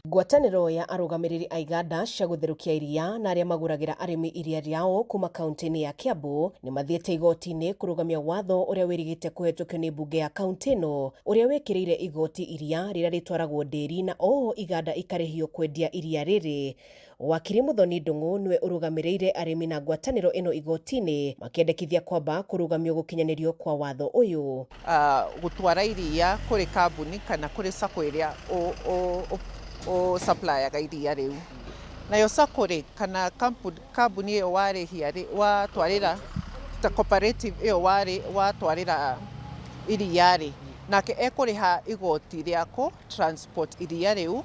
Ngwatanĩro ya arũgamĩrĩri a iganda cia gũtherũkia iria na arĩa magũragĩra arĩmi iria rĩao kuma kaunti-inĩ ya Kiambu nĩ mathiĩte igoti-inĩ kũrũgamia watho ũrĩa wĩrĩgĩte kũhetũkio nĩ mbunge ya kaunti ĩno ũrĩa wĩkĩrĩire igoti iria rĩrĩa rĩtwaragwo ndĩri na oho iganda ikarĩhio kwendia iria rĩrĩ. Wakiri Muthoni Ndung'u nĩwe ũrũgamĩrĩire arĩmi na ngwatanĩro ĩno igoti-inĩ makĩendekithia kwamba kũrũgamio gũkinyanĩrio kwa watho ũyũ. Gũtwara iria kũrĩ kambuni kana kũrĩ sacco ĩrĩa ũ-supplyaga iria rĩu. Nayo sacco rĩ, kana kambuni ĩyo warĩhia rĩ, watwarĩra ta cooperative ĩyo watwarĩra iria rĩ, nake ekũrĩha igoti rĩa kũ transport iria rĩu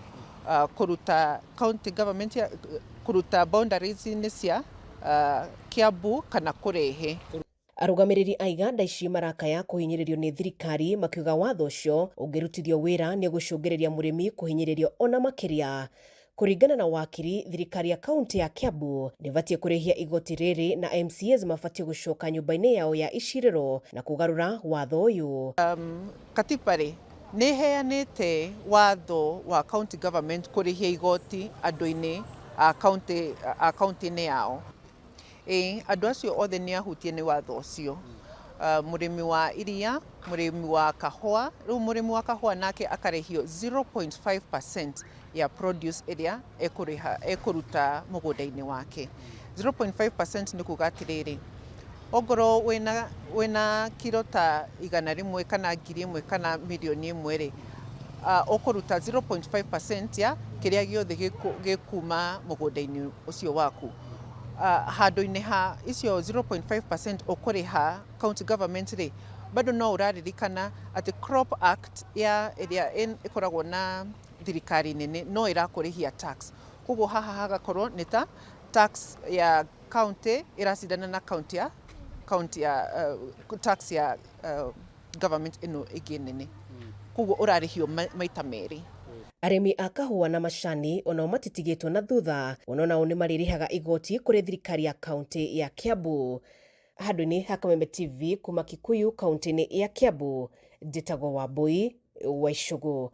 kũruta county government, kũruta boundaries-inĩ cia Kiambu kana kũrehe. Arũgamĩrĩri a iganda ici marakaya kũhinyĩrĩrio nĩ thirikari makiuga watho ũcio ũngĩrutithio wĩra nĩ ũgũcũngĩrĩria mũrĩmi kũhinyĩrĩrio ona makĩria. Kũringana na wakiri, thirikari ya kaunti ya Kiambu ndĩbatiĩ kũrĩhia igoti rĩrĩ na MCAs mabatiĩ gũcoka nyũmba-inĩ yao ya icirĩro na kũgarũra watho ũyũ. Katiba rĩ nĩ ĩheanĩte watho wa county government kũrĩhia igoti andũ-inĩ a county a county-inĩ yao. Ĩĩ, andũ acio othe nĩ ahutie nĩ watho ũcio. Mũrĩmi wa iria, mũrĩmi wa kahũa, rĩu mũrĩmi wa kahũa nake akarĩhio 0.5% ya produce ĩrĩa ekũrĩha ekũruta mũgũnda-inĩ wake. 0.5% nĩ kuga atĩrĩrĩ, ongorwo wĩna kiro ta 100 kana 1,000 kana 1,000,000 rĩ, ũkũruta 0.5% ya kĩrĩa gĩothe gĩkuma mũgũnda-inĩ ũcio waku. Handũ-inĩ ha icio 0.5% ũkũrĩha county government rĩ, bado no ũraririkana atĩ Crop Act ya ĩrĩa ĩkoragwo na thirikari nene no ĩrakũrĩhia tax. Koguo haha hagakorwo nĩ ta tax ya county ĩracindana na county ya tax ya government ĩno ĩngĩ nene. Koguo ũrarĩhio maita merĩ. Arĩmi a kahũa na macani onao matitigĩtwo na thutha, kuona onao nĩ marĩrĩhaga igoti kũrĩ thirikari ya kaunti ya Kiambu. Handũ-inĩ ha Kameme TV kuma Kikuyu kaunti-inĩ ya Kiambu, njĩtagwo Wambui wa Icũgũ.